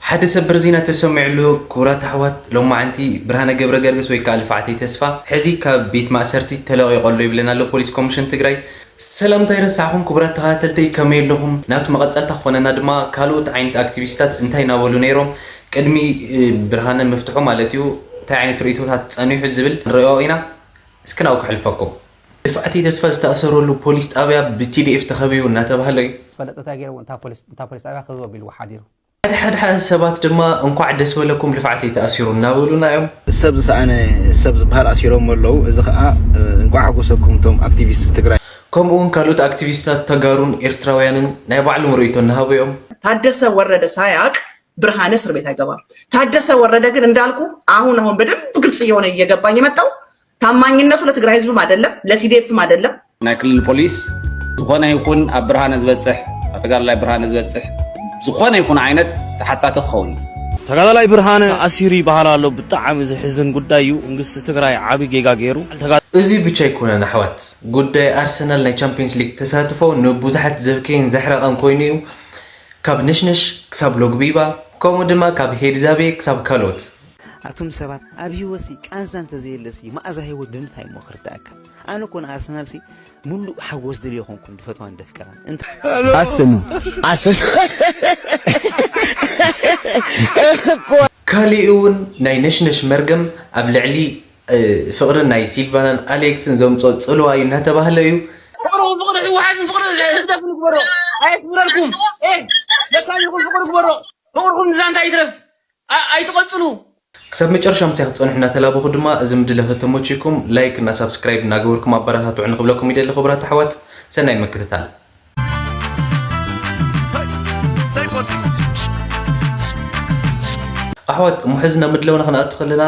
ሓደ ሰበር ዜና ተሰሚዑ ኣሎ። ክቡራት ኣሕዋት፣ ሎማዓንቲ ብርሃነ ገብረ ገርግስ ወይ ከዓ ልፍዓተይ ተስፋ ሕዚ ካብ ቤት ማእሰርቲ ተለቒቑ ኣሎ ይብለና ኣሎ ፖሊስ ኮሚሽን ትግራይ። ሰላምታ ይረሳዕኹም ክቡራት ተኸታተልተይ፣ ከመይ ኣለኹም? ናቱ መቐጸልታ ክኾነና ድማ ካልኦት ዓይነት ኣክቲቪስታት እንታይ እናበሉ ነይሮም ቅድሚ፣ እ፣ ብርሃነ ምፍትሑ ማለት እዩ፣ እንታይ ዓይነት ርእይቶታት ጸኒሑ ዝብል ንሪኦ ኢና። እስኪ ናብኡ ከሕልፈኩም። ልፍዓተይ ተስፋ ዝተኣሰረሉ ፖሊስ ጣብያ ብ ቲ ዲ ኤፍ ተኸቢቡ እናተባህለ እዩ። ፈለጠ እንታይ ገይርዎ? እንታ ፖሊስ፣ እንታ ፖሊስ ጣብያ ክበብ ኢልዎ ሓዲሩ። ሓደ ሓደ ሰባት ድማ እንኳዕ ደስ በለኩም ልፍዓተይ ተኣሲሩ እናበሉና እዮም። ሰብ ዝሰኣነ ሰብ ዝበሃል ኣሲሮም ኣለዉ። እዚ ኸዓ፣ እ፣ እንኳዕ ሓጎሰኩም እቶም ኣክቲቪስት ትግራይ። ከምኡ እውን ካልኦት ኣክቲቪስታት ተጋሩን ኤርትራውያንን ናይ ባዕሎም ርእይቶ እናሃቡ እዮም። ታደሰ ወረደ ሳያቅ ብርሃነ እስር ቤት አይገባም። ታደሰ ወረደ ግን እንዳልኩ አሁን አሁን በደንብ ግልጽ እየሆነ እየገባኝ የመጣው ታማኝነቱ ለትግራይ ህዝብም አይደለም ለቲዲኤፍም አይደለም። ናይ ክልል ፖሊስ ዝኾነ ይኹን ኣብ ብርሃነ ዝበጽሕ፣ ኣብ ተጋዳላይ ብርሃነ ዝበጽሕ ዝኾነ ይኹን ዓይነት ተሓታቲ ክኸውን እዩ። ተጋዳላይ ብርሃነ ኣሲሩ ይበሃል ኣሎ። ብጣዕሚ ዘሕዝን ጉዳይ እዩ። መንግስቲ ትግራይ ዓቢ ጌጋ ገይሩ። ተጋ- እዚ ብቻ ኣይኮነን ኣሕዋት፣ ጉዳይ ኣርሰናል ናይ ቻምፒየንስ ሊግ ተሳትፎ ንብዙሓት ዘብከየን ዘሕረቐን ኮይኑ እዩ። ካብ ነሽነሽ ክሳብ ሎግቢባ፣ ከምኡ ድማ ካብ ሄድዛቤ ክሳብ ካልኦት። ኣቱም ሰባት፣ ኣብ ህይወትሲ ቃንዛ እንተዘየለሲ መኣዛ ህይወት ብምንታይ እሞ ክርዳእካ? ኣነ እኮ ንኣርሰናልሲ ምሉእ ሓጎስ ደልዮ ኮንኩን ድፈትዋን ደፍቅራን። እንተ- ኣስኑ። ኣስኑ። ካሊእ እውን ናይ ነሽነሽ መርገም ኣብ ልዕሊ፣ እ፣ ፍቕሪ ናይ ሲልቫናን ኣሌክስን ዘምፅኦ ፅልዋ እዩ እናተባህለ እዩ። ፍቕሪ፣ ፍቕሪ ህወሓትን ፍቕሪ ህግደፍን ግበሮ። ኣየስምረልኩም። ኤ፣ ደካሚኹም ፍቕሪ ግበሮ። ፍቕርኹም ንዛንታ ይትረፍ። ኣ-፣ ኣይትቐጽሉ። ክሳብ መጨረሻ ምሳይ ክትጸንሑ እናተላበኹ ድማ፣ እዚ ምድለ ከተመችኩም ላይክ እና ሳብስክራይብ እናገበርኩም ኣበረታትዑ ንክብለኩም ይደሊ። ክቡራት ኣሕዋት፣ ሰናይ ምክትታል። ኣሕዋት፣ እሞ ሕዚ ናብ ምድለውና ክንኣቱ ከለና፣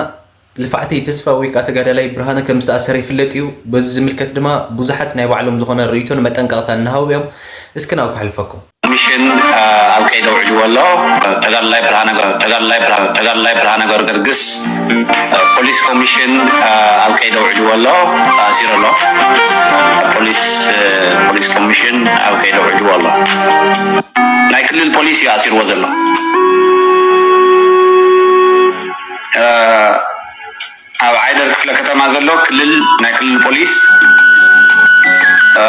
ልፍዓተይ ተስፋ ወይ ከዓ ተጋዳላይ ብርሃነ ከም ዝተኣሰረ ይፍለጥ እዩ። በዚ ዝምልከት ድማ ብዙሓት ናይ ባዕሎም ዝኾነ ርእይቶን መጠንቀቕታን እናሃቡ እዮም። እስኪ ናብኡ ከሕልፈኩም። ኮሚሽን፣ አ፣ ኣብ ቀይዲ ኣውዒልዎ ኣሎ። ተጋዳላይ ብርሃነ ገ-፣ ተጋዳላይ ብርሃ-፣ ተጋዳላይ ብርሃነ ገብረ ገርግስ፣ አ፣ ፖሊስ ኮሚሽን፣ አ፣ ኣብ ቀይዲ ኣውዒልዎ ኣሎ። ተኣሲሩ ኣሎ። ፖሊስ፣ አ፣ ፖሊስ ኮሚሽን ኣብ ቀይዲ ኣውዒልዎ ኣሎ። ናይ ክልል ፖሊስ እዩ ኣሲርዎ ዘሎ። አ፣ ኣብ ዓይደር ክፍለ ከተማ ዘሎ ክልል፣ ናይ ክልል ፖሊስ፣ እ፣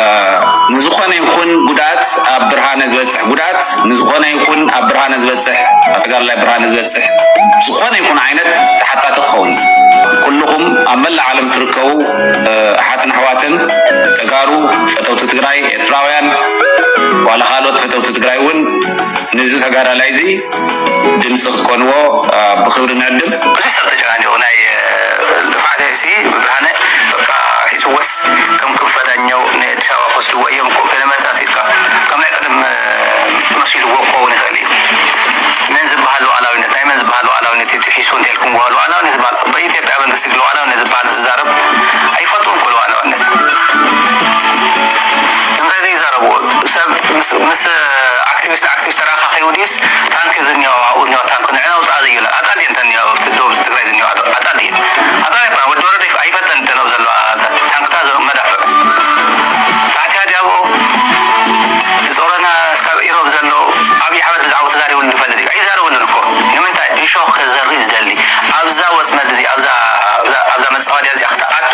ንዝኾነ ይኹን ጉድኣት ኣብ ብርሃነ ዝበፅሕ ጉድኣት፣ ንዝኾነ ይኹን ኣብ ብርሃነ ዝበፅሕ፣ ኣብ ተጋዳላይ ብርሃነ ዝበፅሕ ዝኾነ ይኹን ዓይነት ተሓታቲ ክኸውን እዩ። ኩልኹም ኣብ መላእ ዓለም ትርከቡ፣ እ፣ ኣሓትን ኣሕዋትን ተጋሩ፣ ፈተውቲ ትግራይ፣ ኤርትራውያን፣ ዋላ ካልኦት ፈተውቲ ትግራይ እውን ንዚ ተጋዳላይ እዚ ድምፂ ክትኮንዎ፣ አ፣ ብኽብሪ ንዕድም። እዚ ሰብ ተጨናኒቑ ናይ፣ እ፣ ልፍዓት ሲ ብርሃነ በቃ ሒዝዎስ ከም ክንፈ ዳኘው ንኣዲስ ኣበባ ክወስድዎ እዮም እኮ ገለ መሳት ኢልካ ከም ናይ ቀደም፣ እ፣ መሲልዎ ክኸውን ይኽእል እዩ። መን ዝበሃል ሉዓላዊነት፣ ናይ መን ዝበሃል ሉዓላዊነት እዩ ጥሒሱ እንተ ኢልኩምዎ ሉዓላዊነት ዝበሃል በኢትዮጵያ መንግስቲ ሉዓላዊነት ዝበሃል ዝዛረብ ኣይፈልጥዎን እኮ ሉዓላዊነት። እንታይ ዘይዛረብዎ ሰብ ምስ፣ ምስ ኣክቲቪስት ንኣክቲቪስት ተራኻኺቡ ድዩስ ታንክ ዝኒኦ ኣብኡ ዝኒኦ ታንክ ንዕና ውፅኣ ዘይብላ ኣጣል ድየን ተን ኣብቲ ደቡብ ትግራይ ዝኒኦ ኣጣል ድየን? ኣጣል ኣይኮና ወዲ ወረደ ኣይፈተን ተን ኣብ ዘለዋ ታንክታ ዘ-፣ መዳፍዕ ታሕቲ ሃዲያቦ ንፆረና እስካብ ኢሮብ ዘሎ ኣብይ ኣሕመድ ብዛዕባ ተዛሪቡሉ ዝፈልጥ እዩ። ኣይዛረበሉን እኮ ንምንታይ? እሾኽ ክዘሪ ዝደሊ ኣብዛ ወፅመድ እዚ ኣብዛ፣ ኣብዛ፣ ኣብዛ መፃወድያ እዚኣ ክትኣቱ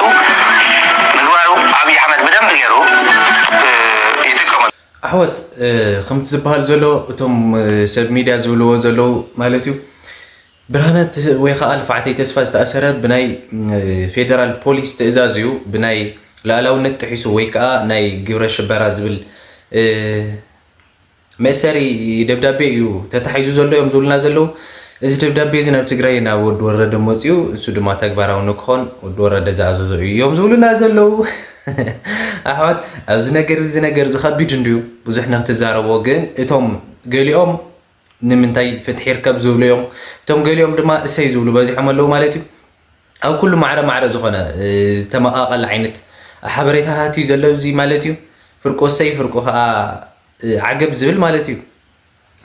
ምግባሩ ኣብይ ኣሕመድ ብደንቢ ገይሩ፣ እ፣ ይጥቀመሉ። ኣሕዋት፣ እ፣ ከምቲ ዝበሃል ዘሎ እቶም፣ እ፣ ሰብ ሚድያ ዝብልዎ ዘለዉ ማለት እዩ ብርሃነ ተ-፣ ወይ ከዓ ልፍዓተይ ተስፋ ዝተኣሰረ ብናይ፣ እ፣ ፌደራል ፖሊስ ትእዛዝ እዩ ብናይ ሉዓላውነት ጥሒሱ ወይ ከዓ ናይ ግብረ ሽበራ ዝብል፣ እ፣ መእሰሪ ደብዳቤ እዩ ተታሒዙ ዘሎ እዮም ዝብሉና ዘለዉ። እዚ ደብዳቤ እዚ ናብ ትግራይ ናብ ወዲ ወረደ መፂኡ፣ እሱ ድማ ተግባራዊ ንክኾን ወዲ ወረደ ዝኣዘዞ እዩ እዮም ዝብሉና ዘለዉ። ኣሕዋት፣ ኣብዚ ነገር እዚ ነገር እዚ ከቢድ እንድዩ ብዙሕ ንክትዛረቦ፣ ግን እቶም ገሊኦም ንምንታይ ፍትሒ ይርከብ ዝብሉ እዮም፣ እቶም ገሊኦም ድማ እሰይ ዝብሉ በዚሖም ኣለዉ ማለት እዩ። ኣብ ኩሉ ማዕረ ማዕረ ዝኾነ፣ እ፣ ዝተመቓቐለ ዓይነት ሓበሬታታት እዩ ዘሎ እዚ ማለት እዩ። ፍርቁ እሰይ፣ ፍርቁ ከዓ፣ እ፣ ዓገብ ዝብል ማለት እዩ።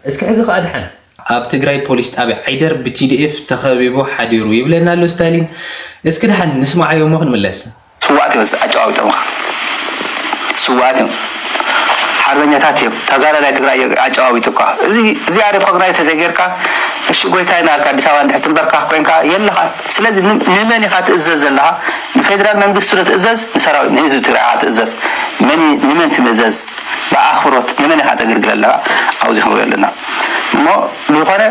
እስኪ ሕዚ ከዓ ደሓን ኣብ ትግራይ ፖሊስ ጣብያ ዓይደር ብ ቲ ዲ ኤፍ ተኸቢቡ ሓዲሩ ይብለና ኣሎ ስታሊን። እስኪ ደሓን ንስማዓዮ እሞ ክንምለስ። ስዋኣት እዮም ኣጨዋዊጦምካ። ስዋኣት እዮም። ሓርበኛታት እዮም። ተጋዳላይ ትግራይ እዮም ኣጨዋዊጡካ። እዚ፣ እዚ recognize ተዘይጌርካ እሺ ጎይታይ፣ ናልካ ኣዲስ ኣበባ እንድሕር ትንበርካኽ ኮይንካ የለኻን። ስለዚ ን-፣ ንመን ኢኻ ትእዘዝ ዘለኻ? ንፌደራል መንግስቲ ዶ ትእዘዝ? ንሰራዊት፣ ንህዝቢ ትግራይ ኢኻ ትእዘዝ? መን ይ-፣ ንመን ትምእዘዝ? ብኣኽብሮት ንመን ኢኻ ተግልግል ኣለኻ? ኣብዚ ክንሪኦ ኣለና። እሞ ዝኾነ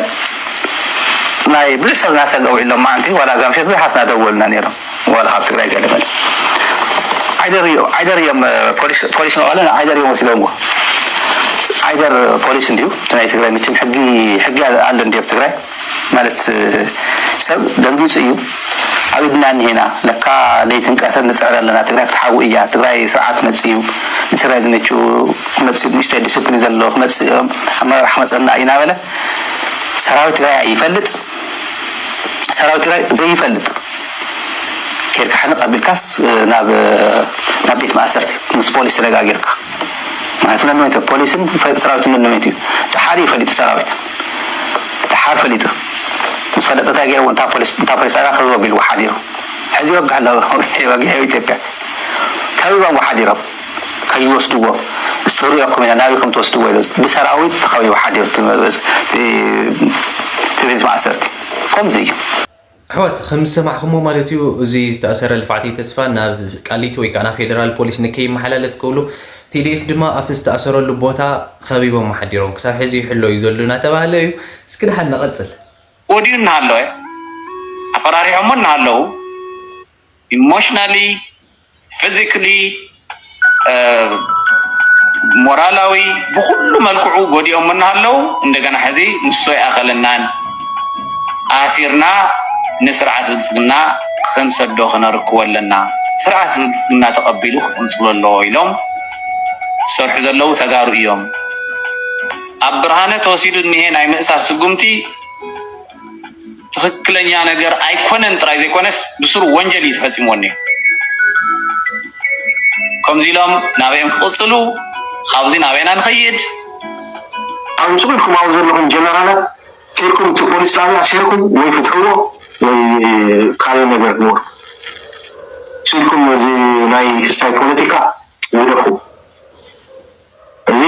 ናይ ብዙሕ ሰብ እናሰገ ውዒሎም መዓንቲ ዋላ ጋምሸት ብዙሓት እናደወሉና ነይሮም። ዋላ ካብ ትግራይ ገለ መለ ዓይደር እዮም፣ ዓይደር እዮም፣ ፖሊስ፣ ፖሊስ መቐለ ዓይደር እዮም ወሲዶምዎ። ዓይደር ፖሊስ እንዲሁ እቲ ናይ ትግራይ መቸም ሕጊ፣ ሕጊ ኣሎ እንዲዮ ኣብ ትግራይ ማለት ሰብ ደንጊፁ እዩ። ኣብ ኢድና እኒሄና ለካ ለይትን ቀትርን ንፅዕር ኣለና። ትግራይ ክትሓዊ እያ። ትግራይ ስርዓት መፅእ እዩ። ንትግራይ ዝመቹ ክመፅእ እዩ። ንእሽተይ ዲስፕሊን ዘለዎ ክመፅእ እዮም። ኣመራርሓ ክመፀና እዩ እናበለ ሰራዊት ትግራይ ይፈልጥ። ሰራዊት ትግራይ ዘይፈልጥ ኬድካ ሕንቕ ኣቢልካስ ናብ፣ ናብ ቤት ማእሰርቲ ምስ ፖሊስ ተነጋጊርካ። ምክንያቱ ነንመይቶ ፖሊስን ፈ-፣ ሰራዊትን ነንመይት እዩ። ደሓር እዩ ፈሊጡ ሰራዊት። ደሓር ፈሊጡ። ምስ ፈለጠ እንታይ ገይርዎ? እንታ ፖሊስ፣ እንታ ፖሊስ ጣብያ ክህቦ ቢልዎ ሓዲሩ። ሕዚ ይወግሕ ኣሎ። ወግሒ ኢትዮጵያ። ከቢቦም ሓዲሮም። ከይወስድዎ። እስቲ ክንሪኦኩም ኢና፣ ናበይ ከም ትወስድዎ ኢሉ። ብሰራዊት ተኸቢቡ ሓዲሩ እቲ፣ እቲ፣ እቲ ቤት ማእሰርቲ። ከምዚ እዩ። ኣሕዋት፣ ከም ዝሰማዕኹሞ ማለት እዩ፣ እዚ ዝተኣሰረ ልፍዓተይ ተስፋ ናብ ቃሊቲ ወይ ከዓ ናብ ፌደራል ፖሊስ ንከይመሓላለፍ ክብሉ፣ ቲ ዲ ኤፍ ድማ ኣብቲ ዝተኣሰረሉ ቦታ ከቢቦም ሓዲሮም፣ ክሳብ ሕዚ ይሕሎ እዩ ዘሎ እናተባህለ እዩ። እስኪ ደሓን ንቐጽል። ወዲኡ እናሃለወ፣ ኣፈራሪሖሞ እናሃለዉ፣ ኢሞሽናሊ፣ ፊዚክሊ፣ እ፣ ሞራላዊ፣ ብኹሉ መልክዑ ጎዲኦም እናሃለዉ፣ እንደገና ሕዚ ንሶ ይኣኸለናን ኣሲርና ንስርዓት ብልጽግና ክንሰዶ ክነርክቦ ኣለና። ስርዓት ብልጽግና ተቐቢሉ ክቕጽሎ ኣለዎ ኢሎም ዝሰርሑ ዘለዉ ተጋሩ እዮም። ኣብ ብርሃነ ተወሲዱ እኒሄ ናይ ምእሳር ስጉምቲ ትኽክለኛ ነገር ኣይኮነን ጥራይ ዘይኮነስ ብስሩ ወንጀል እዩ ተፈጺምዎ እኒኦ። ከምዚ ኢሎም ናበይኦም ክቕጽሉ፣ ካብዚ ናበይና ንኸይድ? ኣብ ስቕ ኢልኩም ኣብኡ ዘለኹም ጀነራላት፣ ከይድኩም እቲ ፖሊስ ጣብያ ኣሲርኩም ወይ ፍትሕዎ ወይ ካልእ ነገር ግበሩ። ስቕ ኢልኩም እዚ ናይ ክስታይ ፖለቲካ ግደፉ። እዚ፣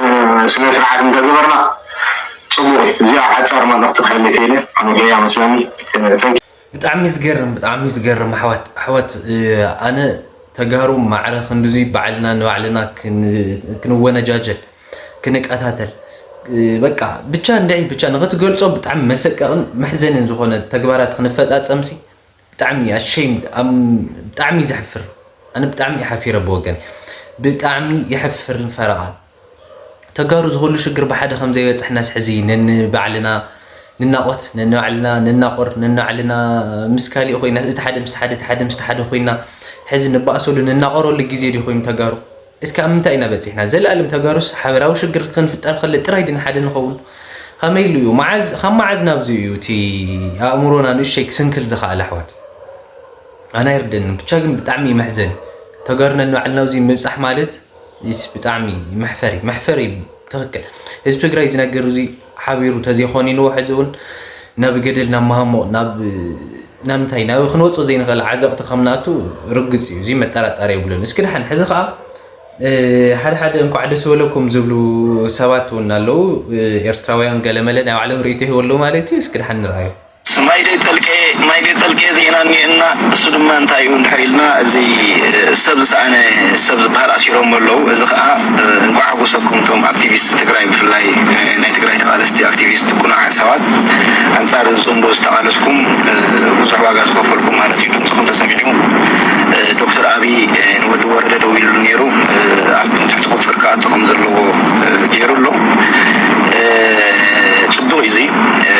እ፣ ስነ ስርዓት እንተገበርና ጽቡቕ እዩ። እዚኣ ሓጻር መልእኽቲ ክሕልፍ ኢለ፣ ኣነ እያ መስለኒ። እ፣ thank you። ብጣዕሚ ዝገርም፣ ብጣዕሚ ዝገርም ኣሕዋት፣ ኣሕዋት፣ እ፣ ኣነ ተጋሩ ማዕረ ክንድዙይ ባዕልና ንባዕልና ክን-፣ ክንወነጃጀል፣ ክንቀታተል፣ እ፣ በቃ ብቻ እንድዒ ብቻ ንኽትገልጾ ብጣዕሚ መሰቀቕን መሕዘንን ዝኾነ ተግባራት ክንፈጻጸምሲ ብጣዕሚ ኣሸይምድ፣ ብጣዕሚ ዘሕፍር። ኣነ ብጣዕሚ እየ ሓፊረ ብወገን። ብጣዕሚ የሕፍር ፈረቓ። ተጋሩ ዝኹሉ ሽግር ብሓደ ከም ዘይበፅሕናስ ሕዚ ነንባዕልና ንናቖት፣ ነንባዕልና ንናቆር፣ ነንባዕልና ምስ ካሊእ ኮይና፣ እቲ ሓደ ምስ ሓደ፣ እቲ ሓደ ምስ ሓደ ኮይና፣ ሕዚ ንባእሰሉ ንናቆረሉ ግዜ ድዩ ኮይኑ ተጋሩ? እስኪ ኣብ ምንታይ ኢና በፂሕና? ዘለኣለም ተጋሩስ ሓበራዊ ሽግር ክንፍጠር ከለ ጥራይ ድና ሓደ ንኸውን? ከመይ ኢሉ እዩ? መዓዝ፣ ካብ መዓዝ ናብዚ እዩ እቲ ኣእምሮና ንእሽተይ ክስንክል ዝኸኣለ ኣሕዋት? ኣነ ኣይርደንን። ብቻ ግን ብጣዕሚ እዩ መሕዘኒ። ተጋሩ ነንባዕልና ኣብዚ ምብጻሕ ማለት ይስ ብጣዕሚ መሕፈሪ፣ መሕፈሪ እዩ። ትኽክል። ህዝቢ ትግራይ እዚ ነገር እዚ ሓቢሩ ተዘይኾኒንዎ ሕዚ እውን ናብ ገደል፣ ናብ መሃሞቕ፣ ናብ፣ ናብ ምንታይ፣ ናብ ክንወጾ ዘይንኽእል ዓዘቕቲ ከም ንኣቱ ርግጽ እዩ። እዚ መጠራጠሪ የብሉን። እስኪ ደሓን ሕዚ ኸኣ፣ እ፣ ሓደ ሓደ እንኳዕ ደስ በለኩም ዝብሉ ሰባት እውን ኣለዉ። እ፣ ኤርትራውያን ገለመለ ናይ ባዕሎም ርእይቶ ይህቡ ኣለዉ ማለት እዩ። እስኪ ደሓን ንርኣዮ። ማይ ደይ ጠልቀ፣ ማይ ደይ ጠልቀ ዜና እኒኤና። እሱ ድማ እንታይ እዩ እንድሕር ኢልና፣ እዚ፣ እ፣ ሰብ ዝሰኣነ ሰብ ዝበሃል ኣሲሮም ኣለዉ። እዚ ኸኣ፣ እ፣ እንኳዕ ሓጎሰኩም እቶም ኣክቲቪስት ትግራይ፣ ብፍላይ፣ እ፣ ናይ ትግራይ ተቓለስቲ ኣክቲቪስት ቅኑዓት ሰባት። ኣንጻር እዚ ጽምዶ ዝተቓለስኩም፣ እ፣ ብዙሕ ዋጋ ዝኸፈልኩም ማለት እዩ። ድምፅኹም ተሰሚዑ። እ፣ ዶክተር ኣብይ፣ እ፣ ንወዲ ወረደ ደው ኢሉ ነይሩ። እ፣ ኣብ ትሕቲ ቁፅፅር ክኣቱ ከም ዘለዎ፣ እ፣ ገይሩ ኣሎ። እ፣ ጽቡቕ እዩ እዚ። እ፣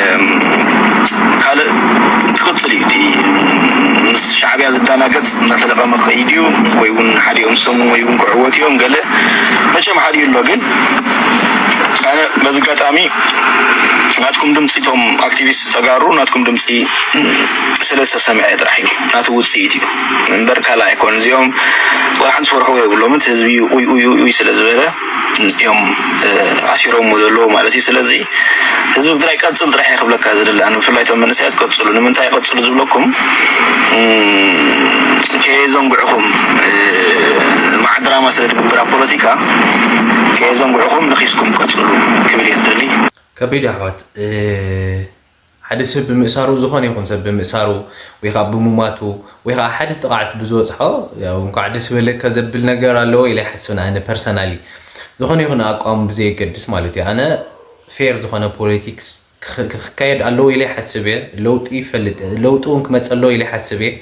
ካልእ ክቕጽል እዩ። እቲ ምስ ሻዕብያ ዝዳናገጽ እናተለቐመ ክኸይድ እዩ፣ ወይ እውን ሓዲኦም ዝሰሙ ወይ እውን ክዕወት እዮም። ገለ መቸም ሓዲኡ ኣሎ። ግን ኣነ በዚ ኣጋጣሚ ናትኩም ድምፂ፣ እቶም ኣክቲቪስት ተጋሩ ናትኩም ድምፂ ስለ ዝተሰምዐ ጥራሕ እዩ፣ ናቱ ውፅኢት እዩ እምበር ካልእ ኣይኮን። እዚኦም ወላ ሓንቲ ዝፈርሕዎ የብሎምን። እቲ ህዝቢ ኡይ ኡይ ኡይ ኡይ ስለ ዝበለ እዮም፣ እ፣ ኣሲሮምዎ ዘለዉ ማለት እዩ። ስለዚ ህዝቢ ትግራይ ቀፅል ጥራሕ እየ ክብለካ ዝደሊ ኣነ፣ ብፍላይ እቶም መንእሰያት ቀፅሉ። ንምንታይ ቀፅሉ ዝብለኩም፣ እም፣ ከየዘንግዕኹም፣ እ፣ ማዕድራማ ስለ ዝግበር ኣብ ፖለቲካ ከየዘንግዕኹም ነኺስኩም ቀፅሉ ክብል እየ ዝደሊ። ከቢድ ኣሕዋት፣ እ፣ ሓደ ሰብ ብምእሳሩ፣ ዝኾነ ይኹን ሰብ ብምእሳሩ ወይ ከዓ ብሙማቱ ወይ ከዓ ሓደ ጥቕዓት ብዝበፅሖ፣ ያው እንኳዕ ደስ በለካ ዘብል ነገር ኣለዎ ኢለ ይሓስብን ኣነ ፐርሰናሊ። ዝኾነ ይኹን ኣቋም ብዘየገድስ ማለት እዩ። ኣነ ፌር ዝኾነ ፖለቲክስ ክኸ- ክካየድ ኣለዎ ኢለ ይሓስብ እየ። ለውጢ ይፈልጥ እየ። ለውጢ እውን ክመፀ ኣለዎ ኢለ ይሓስብ እየ።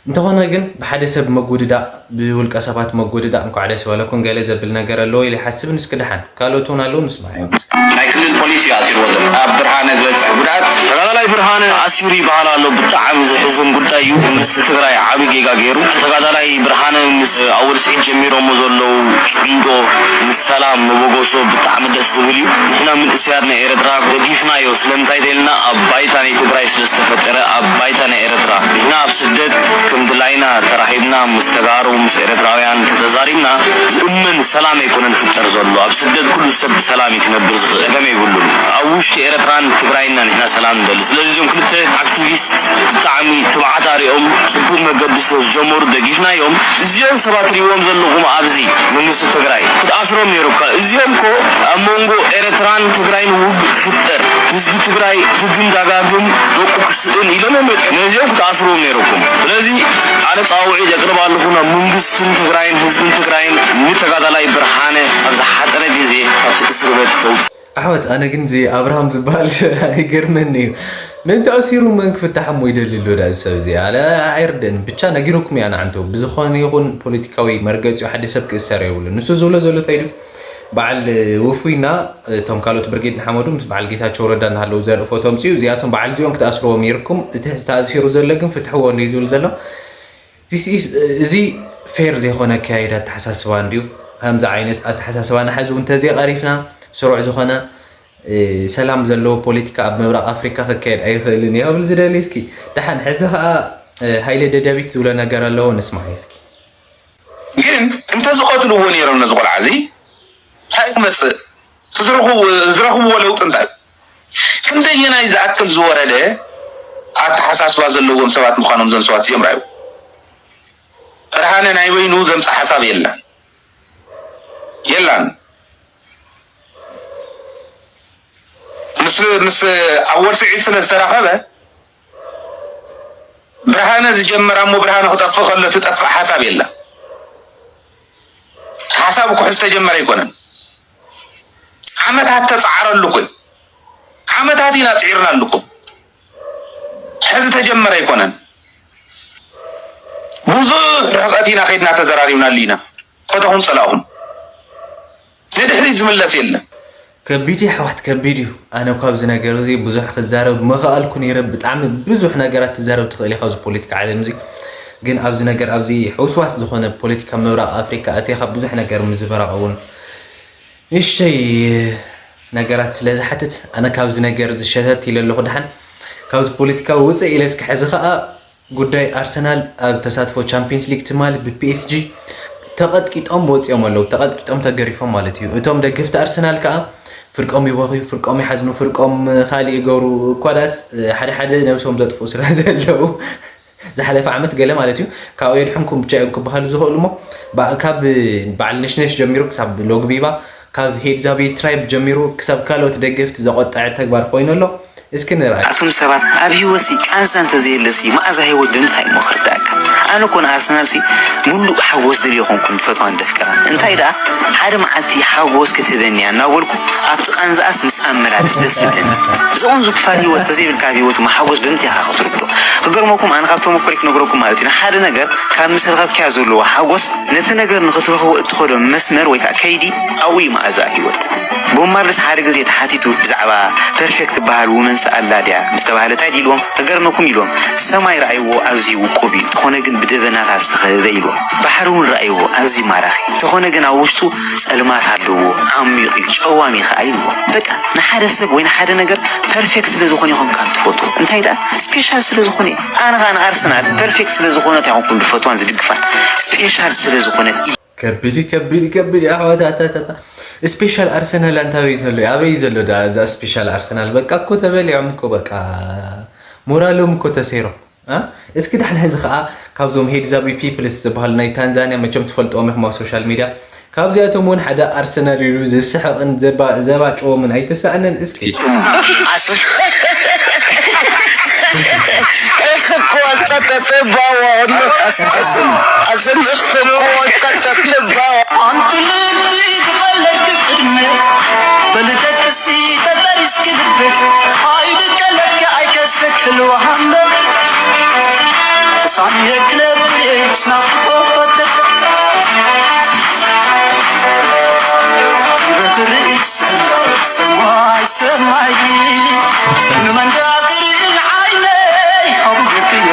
እንተኾነ ግን ብሓደ ሰብ መጉድዳእ፣ ብውልቀ ሰባት መጉድዳእ እንኳዕ ደስ በለኩም ገለ ዘብል ነገር ኣለዎ ኢለ ይሓስብን እስኪ ደሓን ካልኦት እውን ኣለዉ ንስማዕ። ናይ ክልል ፖሊስ እዩ ኣሲርዎ ዘሎ። ኣብ ብርሃነ ዝበፅሕ ጉድኣት። ተጋዳላይ ብርሃነ ኣሲሩ ይበሃል ኣሎ። ብጣዕሚ ዘሕዝን ጉዳይ እዩ። መንግስቲ ትግራይ ዓብዪ ጌጋ ገይሩ። ተጋዳላይ ብርሃነ ምስ ኣወል ስዒድ ጀሚሮሞ ዘለዉ ፅምዶ ምስ ሰላም መበገሶ ብጣዕሚ ደስ ዝብል እዩ። ንሕና መንእሰያት ናይ ኤርትራ ደጊፍናዮ። ስለምንታይ ተልና ኣብ ባይታ ናይ ትግራይ ስለ ዝተፈጠረ ኣብ ባይታ ናይ ኤርትራ ንሕና ኣብ ስደት ከም ድላይና ተራኺብና ምስ ተጋሩ ምስ ኤርትራውያን ተዛሪብና ዝእመን ሰላም ኣይኮነን ፍጠር ዘሎ። ኣብ ስደት ኩሉ ሰብ ብሰላም እዩ ክነብር ዝኽእል፣ ጸገም የብሉን። ኣብ ውሽጢ ኤርትራን ትግራይና ንሕና ሰላም ንደሊ። ስለዚ እዚኦም ክልተ ኣክቲቪስት ብጣዕሚ ትብዓት ኣሪኦም ጽቡቅ መገዲ ስለ ዝጀመሩ ደጊፍናዮም። እዚኦም ሰባት ሪዎም ዘለኹም ኣብዚ መንግስቲ ትግራይ ክትኣስሮም ነይሩካ። እዚኦም እኮ ኣብ መንጎ ኤርትራን ትግራይን ውግእ ክፍጠር ህዝቢ ትግራይ ድግም ዳጋግም ደቁ ክስእን ኢሎም እዮም መፅኦም። ነዚኦም ክትኣስርዎም ነይሩኩም። ስለዚ ኣነ ፃውዒ ዘቅርብ ኣለኹ ናብ መንግስትን ትግራይን ህዝብን ትግራይን ንተጋዳላይ ብርሃነ ኣብ ዝሓፀረ ግዜ ካብቲ እስር ቤት ከውፅእ። ኣሕዋት ኣነ ግን እዚ ኣብርሃም ዝበሃል ይገርመኒ እዩ። መን ተኣሲሩ መን ክፍታሕ እሞ ይደሊ ኣሎ ዳ ሰብ እዚ ኣለ ኣይርደን ብቻ ነጊሩኩም እያ ንዓንተው ብዝኾነ ይኹን ፖለቲካዊ መርገፂኡ ሓደ ሰብ ክእሰር የብሉ ንሱ ዝብሎ ዘሎ እንታይ ኢሉ በዓል ውፉይና እቶም ካልኦት ብርጌድ ንሓመዱ ምስ በዓል ጌታቸው ረዳ እናሃለዉ ዘርኢ ፎቶ ኣምፅኡ እዚኣቶም በዓል እዚኦም ክትኣስርዎም ነይርኩም እቲ ዝተኣሲሩ ዘሎ ግን ፍትሕዎ እንዲ ዝብል ዘሎ እዚ ፌር ዘይኮነ ኣካያይዳ ኣተሓሳስባ እንድዩ። ከምዚ ዓይነት ኣተሓሳስባ ንሓዚ እውን ተዘይቐሪፍና ስሩዕ ዝኾነ ሰላም ዘለዎ ፖለቲካ ኣብ ምብራቕ ኣፍሪካ ክካየድ ኣይኽእልን እዩ ክብል ዝደሊ እስኪ ደሓን ሕዚ ከዓ ሃይለ ደደቢት ዝብሎ ነገር ኣለዎ ንስማዕ እስኪ። ግን እንተዝቐትልዎ ነይሮም ነዚ ቆልዓ እዚ እንታይ ክመፅእ ዝረኽብዎ ለውጢ እንታይ? ክንደየናይ ዝኣክል ዝወረደ ኣተሓሳስባ ዘለዎም ሰባት ምዃኖም እዞም ሰባት እዚኦም ርኣዩ። ብርሃነ ናይ በይኑ ዘምፅእ ሓሳብ የለን የላን። ምስ ምስ ኣወል ስዒድ ስለ ዝተራኸበ ብርሃነ ዝጀመራ እሞ ብርሃነ ክጠፍእ ከሎ ትጠፍእ ሓሳብ የለን። ሓሳብ ክሑ ዝተጀመረ ኣይኮነን። ዓመታት ተፃዕረሉ እኮ ዓመታት ኢና ፅዒርናሉ እኮ ሕዚ ተጀመረ ኣይኮነን። ብዙሕ ርሕቀት ኢና ከይድና ተዘራሪብናሉ ኢና ፈተኹም ፀላእኹም ንድሕሪት ዝምለስ የለን። ከቢድ እዩ ኣሕዋት ከቢድ እዩ። ኣነ እኳ ኣብዚ ነገር እዚ ብዙሕ ክዛረብ ምኸኣልኩ ነይረ። ብጣዕሚ ብዙሕ ነገራት ትዛረብ ትኽእል ኢኻ ኣብዚ ፖለቲካ ዓለም እዚ። ግን ኣብዚ ነገር ኣብዚ ሕውስዋስ ዝኾነ ፖለቲካ ምብራቕ ኣፍሪካ ኣቲኻ ብዙሕ ነገር ምዝበራቕ እውን ንእሽተይ ነገራት ስለ ዝሓትት ኣነ ካብዚ ነገር እዚ ሸተት ኢለ ኣለኹ። ደሓን ካብዚ ፖለቲካ ውፅእ ኢለ እስኪ ሕዚ ኸዓ ጉዳይ ኣርሰናል ኣብ ተሳትፎ ቻምፒየንስ ሊግ ትማሊ ብፒኤስጂ ተቐጥቂጦም ወፂኦም ኣለዉ። ተቐጥቂጦም ተገሪፎም ማለት እዩ። እቶም ደገፍቲ ኣርሰናል ከዓ ፍርቆም ይበኽዩ፣ ፍርቆም ይሓዝኑ፣ ፍርቆም ካልእ ይገብሩ። እኳ ዳስ ሓደ ሓደ ነብሶም ዘጥፍኡ ስለ ዘለዉ ዝሓለፈ ዓመት ገለ ማለት እዩ ካብኡ የድሕንኩም ብቻ እዮም ክበሃሉ ዝኽእሉ እሞ ካብ በዓል ነሽነሽ ጀሚሩ ክሳብ ሎግቢባ ካብ ሄድዛቤ ትራይብ ጀሚሩ ክሳብ ካልኦት ደገፍቲ ዘቆጠዐ ተግባር ኮይኑ ኣሎ። እስኪ ንርኣይ። ኣቱም ሰባት ኣብ ሂወትሲ ቃንዛ እንተዘየለሲ መኣዛ ሂወት ብምንታይ እሞ ክርዳእካ? ኣነ እኮ ንኣርሰናልሲ ሙሉእ ሓጎስ ድልዮ ኮንኩ ንፈትዋን ደፍቅራን። እንታይ ደኣ ሓደ መዓልቲ ሓጎስ ክትህበኒ እያ እናበልኩ ኣብቲ ቃንዛኣስ ምስ ኣመላልስ ደስ ይብለኒ። ዝቕንዙ ክፋል ሂወት ተዘይብልካ ኣብ ሂወት እሞ ሓጎስ ብምንታይ ኢኻ ክትርድኦ? ክገርመኩም ኣነ ካብ ተመኩረይ ክነግረኩም ማለት እዩ ንሓደ ነገር ካብ ምስ ረኸብካያ ዘለዎ ሓጎስ ነቲ ነገር ንኽትረኽቦ እትኸዶ መስመር ወይ ከዓ ከይዲ ኣብኡ እዩ መኣዛ ህይወት። ቦብ ማርሊስ ሓደ ግዜ ተሓቲቱ ብዛዕባ ፐርፌክት ትበሃል ውመንስ ኣላ ድያ ምስ ተባህለ ታይ ድዩ ኢልዎም? ክገርመኩም ኢልዎም፣ ሰማይ ረኣይዎ ኣዝዩ ውቁብ እዩ፣ እንተኾነ ግን ብደበናታት ዝተኸበበ ኢልዎም። ባሕሪ እውን ረኣይዎ ኣዝዩ ማራኺ፣ እንተኾነ ግን ኣብ ውሽጡ ጸልማት ኣለዎ፣ ዓሚቕ እዩ፣ ጨዋሚ ኸኣ ኢልዎም። በቃ ንሓደ ሰብ ወይ ንሓደ ነገር ፐርፌክት ስለ ዝኾነ ኢኹም ካብ ትፈትዎ፣ እንታይ ደኣ ስፔሻል ስለ ዝኾነ እዩ። ኣነ ኸኣ ንኣርሰናል ፐርፌክት ስለ ዝኾነት ኣይኮንኩን ዝፈትዋን ዝድግፋን፣ ስፔሻል ስለ ዝኾነት እየ። ከቢድ እዩ ከቢድ እዩ ከቢድ እዩ ኣሕዋት ኣታታታ ስፔሻል ኣርሰናል ኣንታ ኣበይ ዘሎ ኣበይ ዘሎ ዳ እዛ ስፔሻል ኣርሰናል በቃ እኮ ተበሊዖም እኮ በቃ ሞራሎም እኮ ተሰይሮም እ እስኪ ዳሕና ሕዚ ከዓ ካብዞም ሄድዛቢ ፒፕልስ ዝበሃሉ ናይ ታንዛንያ መቸም ትፈልጥዎም ኢኹም ኣብ ሶሻል ሚድያ ካብዚኣቶም እውን ሓደ ኣርሰናል ኢሉ ዝስሕቕን ዘባጭዎምን ኣይተሳእነን እስኪ እኽኮ ጸጠጠ ባዋ ወሎ ኣስቀስም ኣዘን እኽኮ ጸጠጠ ባዋ ኣንቲ ልቢ ዝፈለግ ቅድመ በልደቅሲ ተጠሪስኪ ልብ ኣይብቀለክ ኣይከሰክል ወሃምበ ተሳንየ ክለብ ስናፍቆ ፈትሕ በትርኢት ሰማይ ሰማይ ንመንዳቅሪ ዓይነይ ኣቡክዮ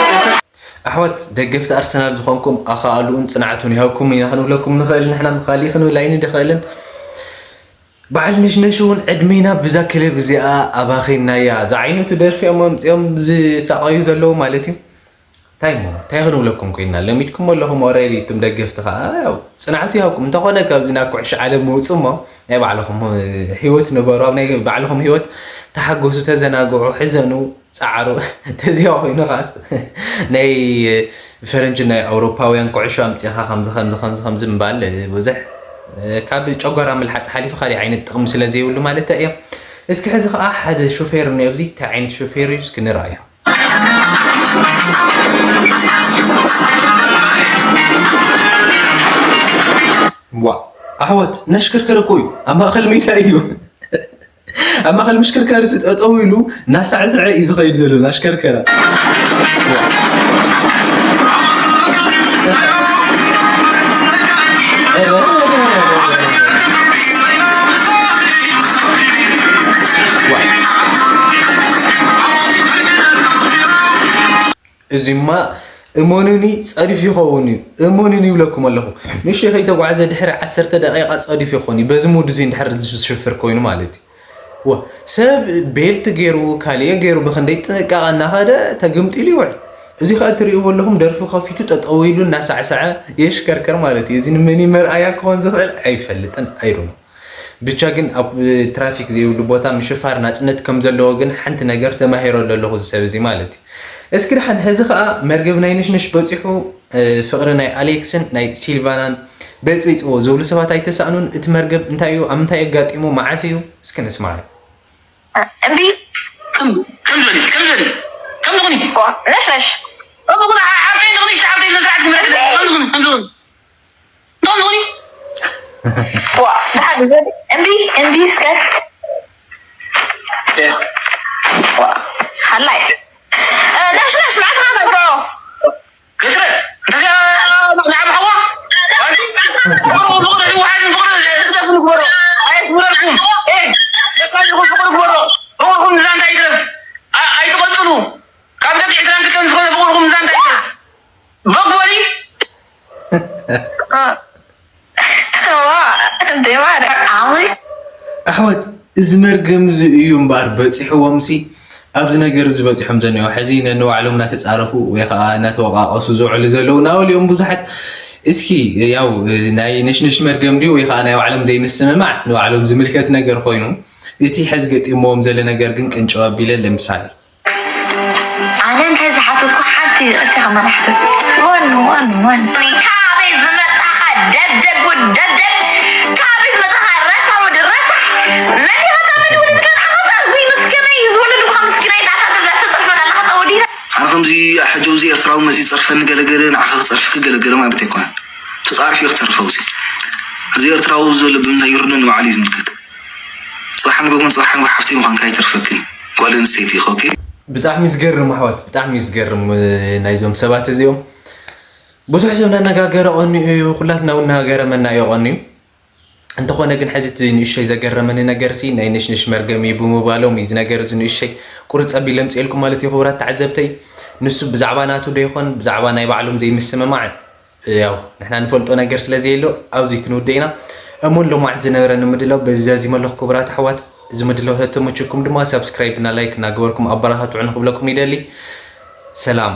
ኣሕዋት ደገፍቲ ኣርሰናል ዝኾንኩም ኣኻኣልኡን ጽንዓቱን ይሃብኩም ኢና ክንብለኩም ንኽእል። ንሕና ንኻሊእ ክንብል ኣይንድኽእልን። በዓል ነሽነሽ እውን ዕድሜና ብዛ ክለብ እዚኣ ኣባኺናያ። ዝዓይነቱ ደርፊ እዮም ኣምጺኦም ዝሳቐዩ ዘለዉ ማለት እዩ። እንታይ እሞ እንታይ ክንብለኩም ኮይና ለሚድኩም ኣለኹም። ኦረዲ እቱም ደገፍቲ ከዓ ያው ጽንዓቱ ይሃብኩም። እንተኾነ ካብዚ ናብ ኩዕሾ ዓለም ምውፁ እሞ ናይ ባዕልኹም ህይወት ንበሩ። ኣብ ናይ ባዕልኹም ህይወት ተሓገሱ፣ ተዘናግዑ፣ ሕዘኑ፣ ጻዕሩ። ተዚያ ኮይኑ ኻስ ናይ ፈረንጂ ናይ ኣውሮፓውያን ኩዕሾ ኣምጺኻ ከምዚ ከምዚ ከምዚ ከምዚ ምባል ብዙሕ ካብ ጨጓራ ምልሓጽ ሓሊፉ ካልእ ዓይነት ጥቕሚ ስለ ዘይብሉ ማለት እየ። እስኪ ሕዚ ኸዓ ሓደ ሾፌር እኒኦ ኣብዚ እንታይ ዓይነት ሾፌር እዩ እስኪ ንርኣዮ። ዋ ኣሕዋት ነሽከርከር እኮ እዩ ኣብ ማእኸል ሜዳ እዩ ኣብ ማእኸል ምሽክርካርስ ጠጠው ኢሉ እናሳዕስዐ እዩ ዝኸይድ ዘሎ እናሽከርከረ። እዚማ እመኑኒ ጸድፍ ይኸውን እዩ እመኑኒ ይብለኩም ኣለኹ። ንእሽተይ ከይተጓዕዘ ድሕሪ ዓሰርተ ደቂቃ ጸድፍ ይኾን እዩ በዚ ሙድ እዚ እንድሕር ዝሽፍር ኮይኑ ማለት እዩ። ዋ ሰብ ቤልት ገይሩ ካልኦ ገይሩ ብክንደይ ጥንቃቐ እናኸደ ተግምጢሉ ይውዕል። እዚ ከዓ እትሪእዎ ኣለኹም ደርፊ ከፊቱ ጠጠው ኢሉ እናሳዕሰዐ የሽከርከር ማለት እዩ። እዚ ንመን እዩ መርኣያ ክኾን ዝኽእል ኣይፈልጥን። I don't know። ብቻ ግን ኣብ ትራፊክ ዘይብሉ ቦታ ምሽፋር ናፅነት ከም ዘለዎ ግን ሓንቲ ነገር ተማሂረሉ ኣለኹ እዚ ሰብ እዚ ማለት እዩ። እስኪ ደሓን ሕዚ ከዓ መርገብ ናይ ነሽነሽ በፂሑ ፍቕሪ ናይ ኣሌክስን ናይ ሲልቫናን በፅቢፅዎ ዝብሉ ሰባት ኣይተሳእኑን። እቲ መርገብ እንታይ እዩ? ኣብ ምንታይ ኣጋጢሙ? መዓስ እዩ? እስኪ ንስማዕ። እምቢ ከም ከም ዝበል ከም ዝበል ከም ዝኾኒ ነሽነሽ ከም ዝኾኒ ሓብተይ ዝኾኒ ሓብተይ ስነ ስርዓት ክምረክ ከም ዝኾኒ ከም ዝኾኒ ከም ዝኾኒ ዋ ደሓን ዝበል እምቢ እምቢ እስከ ዋ ሓላይ ነሽነሽ መዓስ ትገብሮ ከስረ እንተዚኣ ንዓብ ሓዋ ፍቕሪ ህወሓትን ፍቕሪ ህግደፍን ግበሮ ኣየስምረልኩም ደሳልኩም ፍቕሪ ግበሮ ፍቕርኩም ንዛንታ ይትረፍ ኣይትቐፅሉ ካብ ደቂ ዕስራን ክልተን ዝኾነ ፍቕርኩም ንዛንታ ይትረፍ በግ በሊ ኣሕዋት እዚ መርገም እዚ እዩ እምበኣር በፂሕዎም ሲ ኣብዚ ነገር እዚ በፂሖም ዘኒኦ ሕዚ ነንባዕሎም እናተፃረፉ ወይ ከዓ እናተወቃቀሱ ዝውዕሉ ዘለዉ ናበሊኦም ብዙሓት እስኪ ያው ናይ ነሽነሽ መርገም ድዩ ወይ ከዓ ናይ ባዕሎም ዘይምስምማዕ ንባዕሎም ዝምልከት ነገር ኮይኑ እቲ ሕዚ ገጢምዎም ዘሎ ነገር ግን ቅንጨው ኣቢለ ለምሳሌ ኣነ እንታይ ዝሓተትኩ ሓንቲ ይቕርታ ከማን ሓተት ዋን ዋን ዋን ካበይ ዝመጻኻ ደደብ ወዲ ደደብ ካበይ ዝመጻኻ ረሳ ወዲ ረሳ መን ይኸታ መን ይወለድካ ንዓኻ ዊ ምስከነይ ዝወለድካ ምስኪናይ ዳታ ደብዛ ተጽርፈና ኣለኻ ተወዲታ ኣነ ከምዚ ሕጂ እዚ ኤርትራዊ መዚ ጸርፈኒ ገለገለ ንዓኻ ክጸርፍኪ ገለገለ ማለት ኣይኮነን ተጻርፊ ክተርፈው እዚ እዚ ኤርትራዊ ዘሎ ብምንታይ ይርነ ንባዕሉ እዩ ዝምልከት ጽባሕ ንጎ እውን ጽባሕ ንጎ ሓፍተይ ምዃንካ ኣይተርፈክን ጓል ኣንስተይቲ ኢኻ ኦኬ። ብጣዕሚ ዝገርም ኣሕዋት ብጣዕሚ ዝገርም ናይዞም ሰባት እዚኦም ብዙሕ ሰብ እናነጋገረ ቀኒኡ እዩ ኩላትና እውን እናገረመና እዩ ቀኒኡ እንተኾነ ግን ሕዚ እቲ ንእሸይ ዘገረመኒ ነገር ሲ ናይ ነሽነሽ መርገም እዩ ብምባሎም እዩ እዚ ነገር እዚ ንእሸይ ቁርፅ ኣቢለ ምፅኤልኩም ማለት እዩ ክቡራት ተዓዘብተይ ንሱ ብዛዕባ ናቱ ዶ ይኾን ብዛዕባ ናይ ባዕሎም ዘይምስምማዕ ያው ንሕና ንፈልጦ ነገር ስለ ዘየሎ ኣብዚ ክንውደ ኢና። እሞ ሎማዓንቲ ዝነበረኒ ምድላው በዚ ዛዚመ ኣለኹ ክቡራት ኣሕዋት። እዚ ምድላው ተተመችኩም ድማ ሳብስክራይብ እና ላይክ እናገበርኩም ኣበረታትዑኒ ክብለኩም ይደሊ። ሰላም።